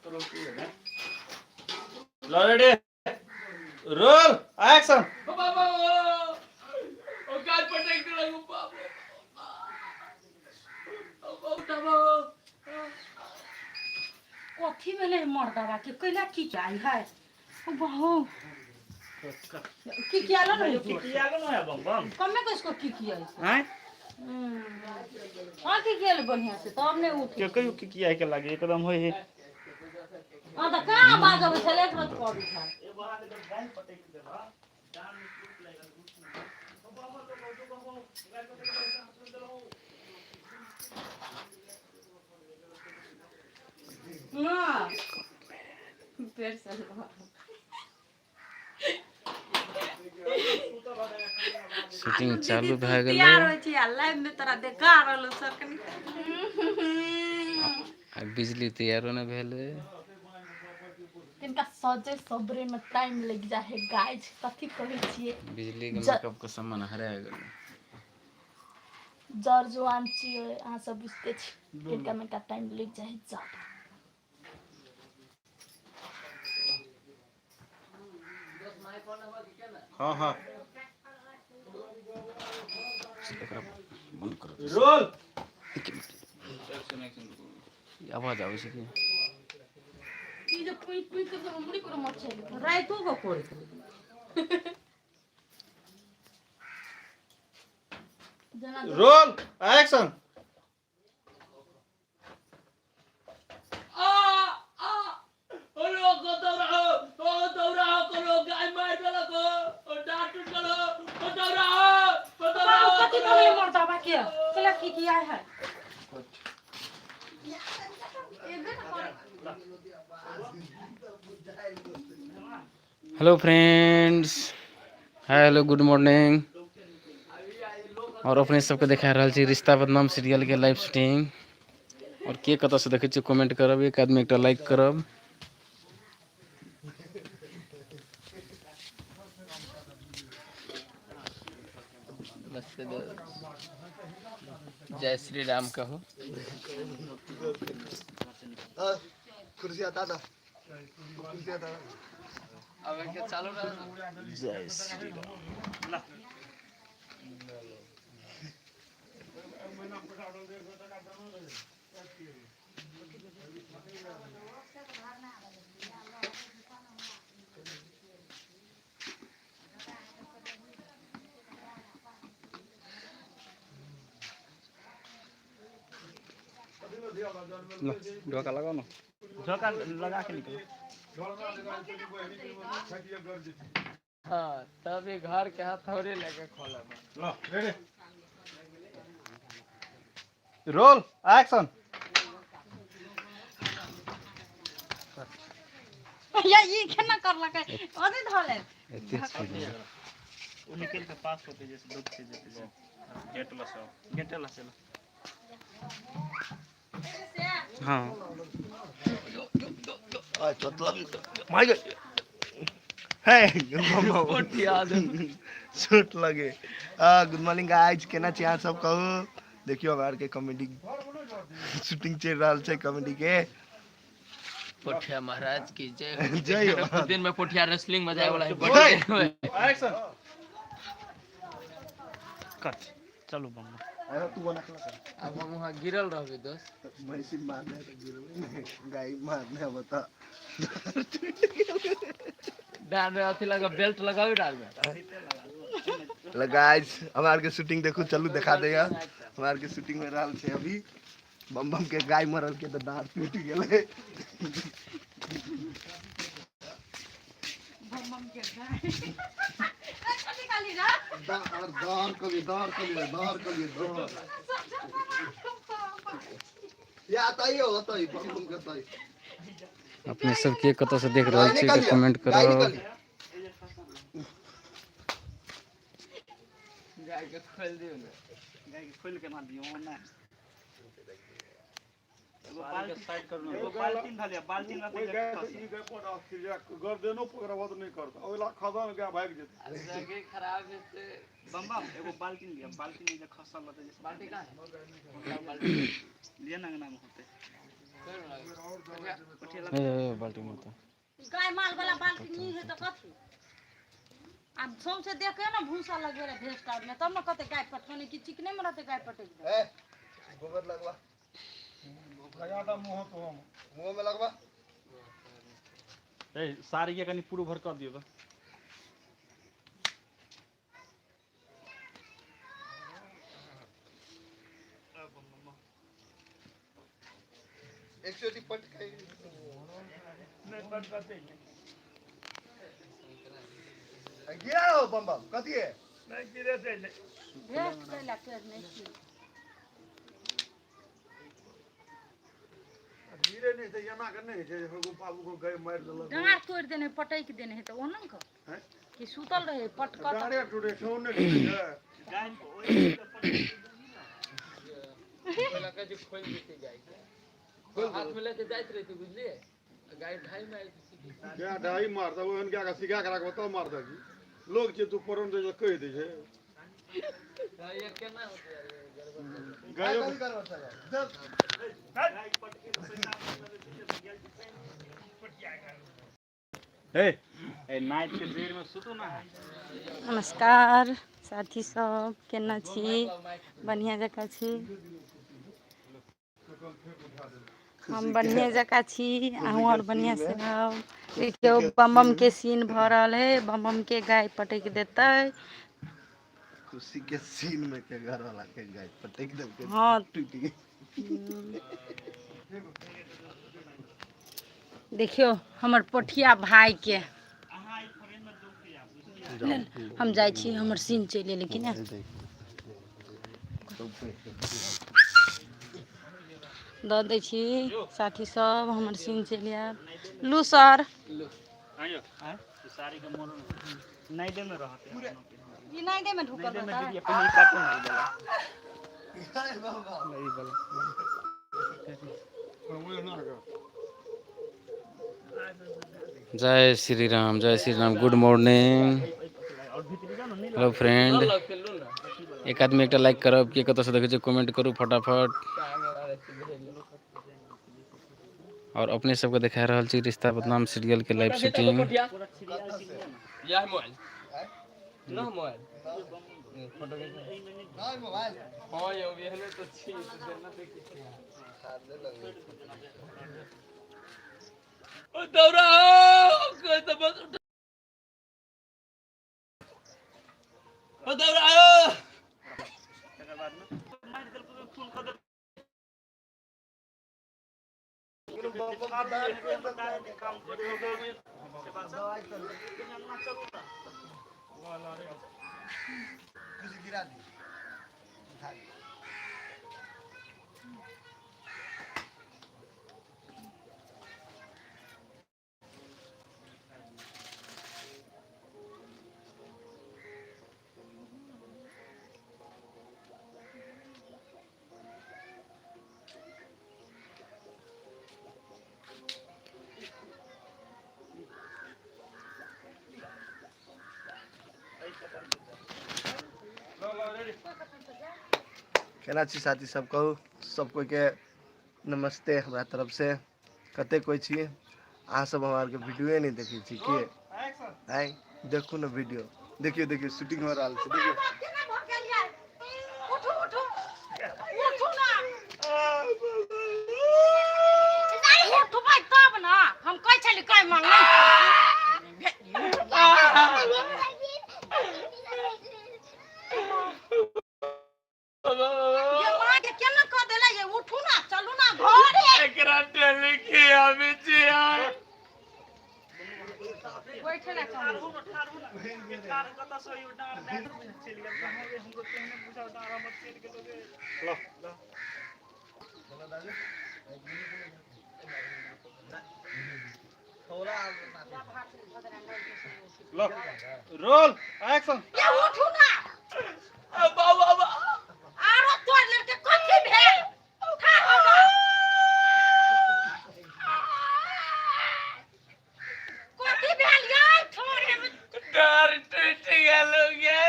ल ready roll action. बाबा ओ गाल पटक देलक बाबा। कथी भेलै मर्दवा के? कैला की चाही है बहू? की किया लो नहीं? की किया लो ना बम बम। कमे को इसको की किया? हैं? हाँ, की किया बढ़िया से तब नहीं उठ के कहियो की किया के लागे एकदम होय है। हाँ, तो कहाँ बाज अबै छलै? एक रत करू छल। ना। फेर से शूटिंग चालू भए गेलै। तैयार होइ छी आ लाइव में तोरा देखा रहलो सर कनी। आ बिजली तैयारो नहि भेलै। तिनका सजे सबरे में टाइम लग जा है गाइस, कथी कहै छियै। बिजली के मेकअप के सामान हरा गेलै। जर जुआन छियै, अहाँ सब बुझते छी, तिनका मेका टाइम लग जा है ज्यादा। हाँ हाँ। एकरा बंद करू। रोल। आवाज आबै छै की? ई जे पुई पुई के तो मुड़ी कोनो मचै। राइतो को कोड़। जेना रोल एक्शन। आ आ ओ लोग दौड़ा, ओ दौड़ा करो, गाय मार देलक, ओ डांट टूट गेल, ओ दौड़ा, ओ दौड़ा। कथी भेलै मर्दवा के? कैला की किया है? Hello friends, hello, good morning. और अपने सबके देखा रहल छी रिश्ता बदनाम सीरियल के लाइव शूटिंग। और के कतऽ से देखै छियै, कमेंट करब, एक आदमी एकटा लाइक करब। नमस्ते दोस्त, जय श्री राम कहू। कुर्सी हटा दो, कुर्सी हटा दो। अब के चालू रह। जय श्री राम। ढोका लगाओ ना, ढोका लगा के निकलो। हाँ, तभी घर के हथौड़े लेके खोलब। लो रेडी रोल एक्शन। या ई केना करलकै? ओने धऽ ले। एते स्पीड में वो निकल के पास होते जैसे दुख से जैसे गेट ला सब गेट ला चलो। हाँ। मार हे चोट लगे। गुड मॉर्निंग गाइस, केना छी अहाँ सब कहू? देखियो, हमरा आरके कॉमेडी शूटिंग चलि रहल छै कॉमेडी के। पोठिया महाराज की जय हो। जय हो। कुछ दिन में पोठिया रेसलिंग में जाए वाला है। एक्शन, कट, चलो बम। अरे तू बना के। अब हम वहाँ गिरल रहबे दोस्त। भैंसी मारने तो गिरबे, गाय मारने बता। डार में अथी लगा, बेल्ट लगाओ डार में। गाइस, हमरा आरके शूटिंग देखू, चलू देखा देगा। हमरा आरके शूटिंग में रहल छै अभी। बम बम के गाय मरल के तऽ दाँत टूटि गेलै। बम बम के गाय निकाली ना। दार दार कलिए, दार कलिए, दार कलिए, दार या तैयो होतै बम बम के तै। अपने सब के कतऽ से देख रहल छी, तऽ कमेंट गाय करब। निकालिए। गाय के खोल दियो ना। गाय के खोल के ना दियो ना, एगो बाल्टी साइड करू, एगो बाल्टी धलिया, बाल्टी ओहि गाय से ई गाय पर अस्थिर या गर्दनो पकड़बो तऽ नहि करतौ, ओहि ला खदन गाय भागि जेतै। जगह खराब है से। बम बम, एगो बाल्टी लिया, बाल्टी में जे खसल रहतै जैसे। बाल्टी कहाँ है? बाल्टी लिया ना, अंगना में होते। कोठिया। ए, देबै बाल्टी में तऽ। गाय माल वाला बाल्टी नहीं है तो कथी आ सौंसे देखे ना भूसा लगे रहे भेस्टा में तब न कहते गाय पटकने की चिकने में रहते गाय पटक दे। ए गोबर लगवा लगा दा मुँह तो हम मुंह में लगवा। ए साड़ी के कनि पूरो भर कर दियौ तऽ। एक चोटी पट के गिरा हो बम बम कथी है? भेस्ट कैला के नहीं छी। गिरे नहि तऽ एना के नहि होइ छै एगो बाबू को गाय मारि देलक। डाँर तोड़ि देने पटकि देने है तो ओना के कि सुतल रहे पटकत। डाँरे टूटे छै ओ नहि टूटे छै। गाय ढाई मारता ओहन गाय के सिखा के राखबो तब मारता की लोग छै तू परोन दे कहि दै छै गायो। कथी करबो सर जब ए ए नाइट के देर में सुतू ना। नमस्कार साथी सब, केना छी? बढ़िया जकाँ छी? हम बढ़िया जकाँ छी, अहूँ और बढ़िया से रहब। देखियौ बम बम के सीन भऽ रहल है, बम बम के गाय पटकि देतै। खुशी के सीन में के घर वाला के गाय पटक देलकै। हाँ। टूट गेल। देखियौ हमर पोठिया भाई के हम जाइ छी, हमर सीन चलि एलै कि ने। दऽ दै छी साथी सब, हमर सीन चलि आयल। लू सर। आइयो साड़ी के मोड़ नहीं दे में रहते। ई नहि दे में ढुकल नहीं दे में रहतै। दीदी अपने काटू नहीं वाला। नहीं वाला। जय श्री राम, जय Shri Ram. Good morning hello friend. एक आदमी एकटा लाइक करब के कतऽसँ देखै छियै कमेंट करू फटाफट। और अपने सबके देखा रहल छी रिश्ता बदनाम सीरियल के लाइव शूटिंग। नहीं मोबाइल। दौड़ा हो कोई तो बस उठा। ओ दौड़ा हो। कुछ गिरा दी। केना छी साथी सब कहू? सब कोई के नमस्ते हमरा तरफ से। कते कोई छी अहाँ सब हमरा आरके वीडियो नहीं देखै छी के? आइ देखू ना वीडियो, देखियो देखियो शूटिंग हो रहल छै, देखियो। केना भऽ गेल यार? उठू उठू उठू ना, उठबै तब ना। हम कहै छली गाय माल नहीं। ये माँ के केना कऽ देलै ये? उठू ना, चलू ना घरे। एकरा टेली के आबै छी यार। बैठे ला कहू। लो रोल एक्शन। ये उठू ना। बाबा बाबा। आरो तोड़ लड़के कथी भेल? ठाढ़ हो ना। कथी भेल यार? छोड़। डर टूट गेल गे।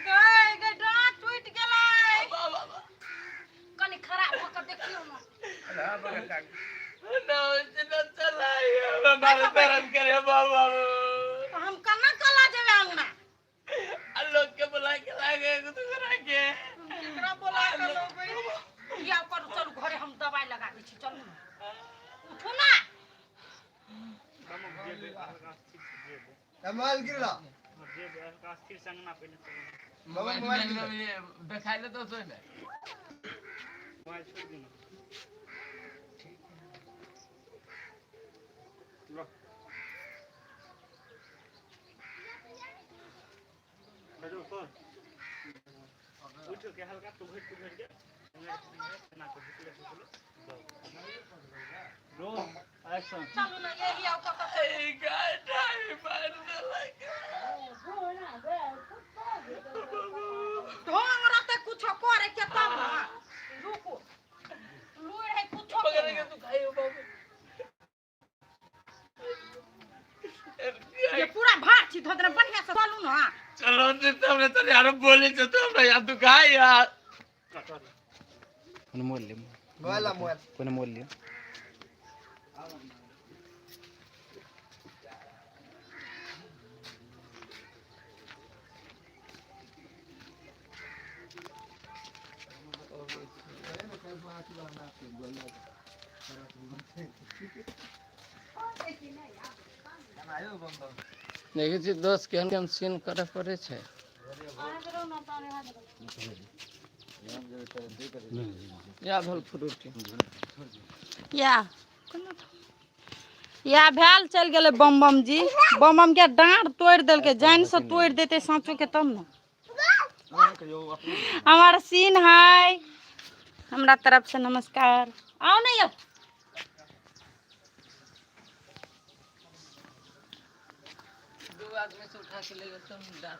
गए गए डाँट टूटि गेलै। कनि खड़ा भऽ कऽ देखियौ ने। तो हम कना कला जेबै अंगना? केकरा बोला के लेबै? या करू, चलू घरे, हम दवाई लगा दै छी। चलू ने, उठू ना। मोबाइल गिरला। मोबाइल गिरला। चलू ना, यही आओ कतऽ चलू। ढोंग रहतै कुछो करे के तब ना। रुकू, लुरि है कुछो के नहीं। ये पूरा भार छी धो देने बढ़िया से। चलू ना। कोनो मोबाइल लिअ। मोबाइल ला, मोबाइल। कोनो मोबाइल लिअ। देखै छी दोस्त, केहन केहन सीन करऽ पड़ै छै। या भेल फ्रूटी। या या भेल, चलि गेलै बम बम जी। बम बम के डाँड़ तोड़ि देलकै। जान से तोड़ि देतै साँचो के तब ने। हमार सीन है। हमरा तरफ से नमस्कार। आओ ने यौ। दू आदमी से उठा के ले गेल तऽ डाँट।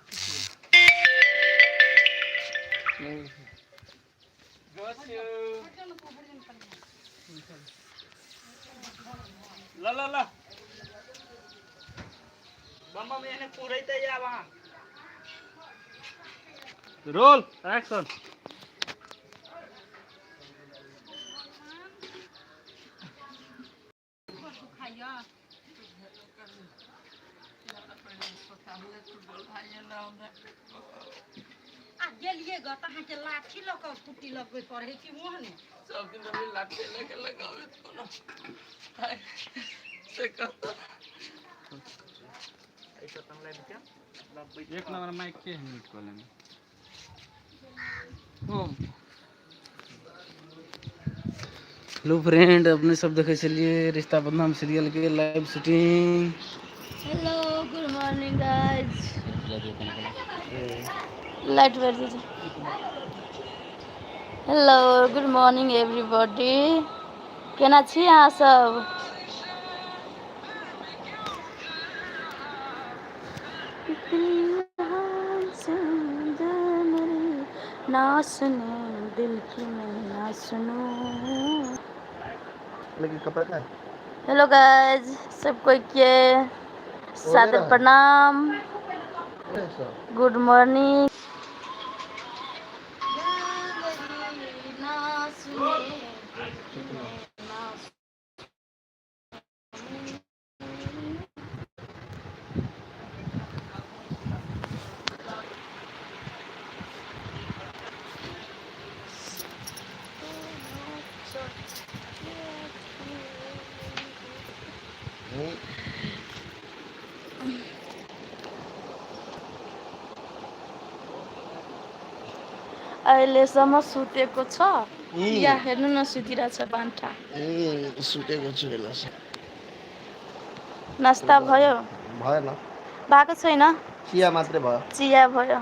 ल ल ल, बम बम एहने कुरैते जाब अहाँ। Roll action. आ गेलियै ग तऽ अहाँके लाठी लऽ कऽ कुट्टी लगबै पड़ै कि ओहने? सब दिन अभी लाठी लऽ के लगाबैत कोनो से कहता। एक नंबर माइक के म्यूट कऽ लेने। हम हेलो फ्रेंड, अपने सब देखै छलियै रिश्ता बदनाम सीरियल के live shooting. Hello, good morning guys. Light बढ़ दीजिए। Hello, good morning everybody. केना छी अहाँ सब? ना सुनूं दिल की मैं ना सुनूं। लेकिन कपड़ा का हेलो गाइज, सब कोई के सादर प्रणाम। Good morning. ना सुने दिल की मैं ना। अहिलेसम्म सुतेको छ। या हेर्नु न, सुतिरहेछ बान्ठा। सुतेको छु बेला। नास्ता भयो? भएन। भएको छैन? चिया मात्रै भयो। चिया भयो।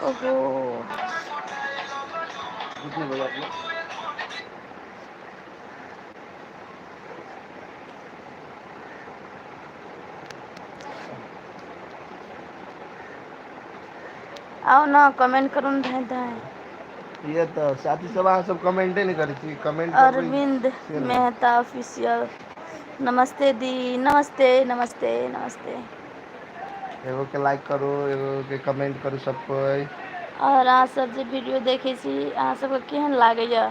ओहो। कितने बजे अपने? आउ न, कमेन्ट करू न धाँइ धाँइ। ये तऽ साथी सब, अहाँ सब कमेंटे नहि करै छी। कमेंट करबै अरविंद से ने। मेहता ऑफिशियल, नमस्ते दी। नमस्ते, नमस्ते, नमस्ते। एगो के लाइक करू, एगो के कमेंट करू सब कोई। और अहाँ सब जे वीडियो देखै छी, अहाँ सबके केहन लागैया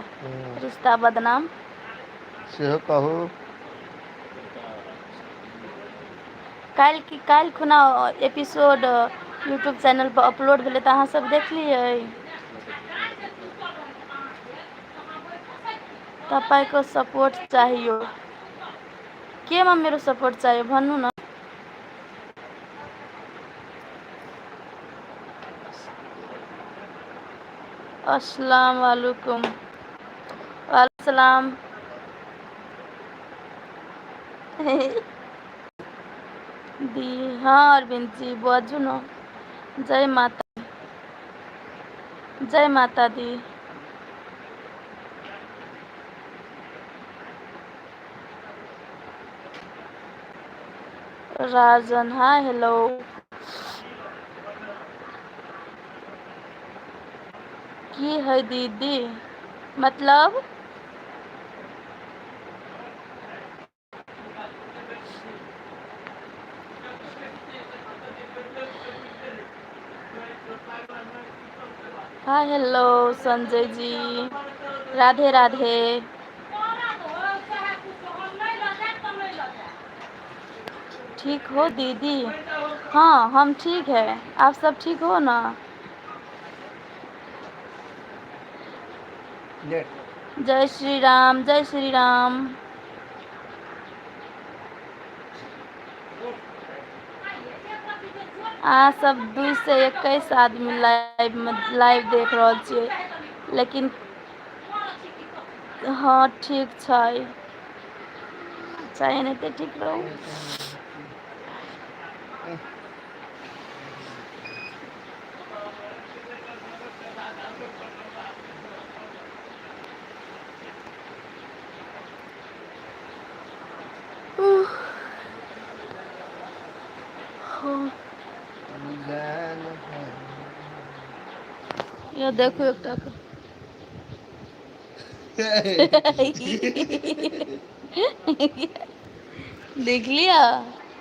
रिश्ता बदनाम? सेहो कहू। काल्हि काल्हि खुना एपिसोड यूट्यूब चैनल पर अपलोड भेलै तऽ अहाँ सब देखलियै? तपाईँको सपोर्ट चाहियो। केमा मेरो सपोर्ट चाहियो भन्नु न। अस्सलाम वालेकुम। वालेकुम सलाम। दी हाँ अरविंद जी बाजू न। जय माता, जय माता दी। राजन हाय हेलो। की है दीदी मतलब? Hi hello Sanjay ji, Radhe Radhe. ठीक हो दीदी? हाँ हम ठीक है, आप सब ठीक हो ना? जय श्री राम, जय श्री राम। अहाँ सब 221 आदमी लाइव में लाइव देख रहल छियै, लेकिन हाँ ठीक छै। अच्छा एनाहिते ठीक रहू। यो देखू एकटा के। देख लिया?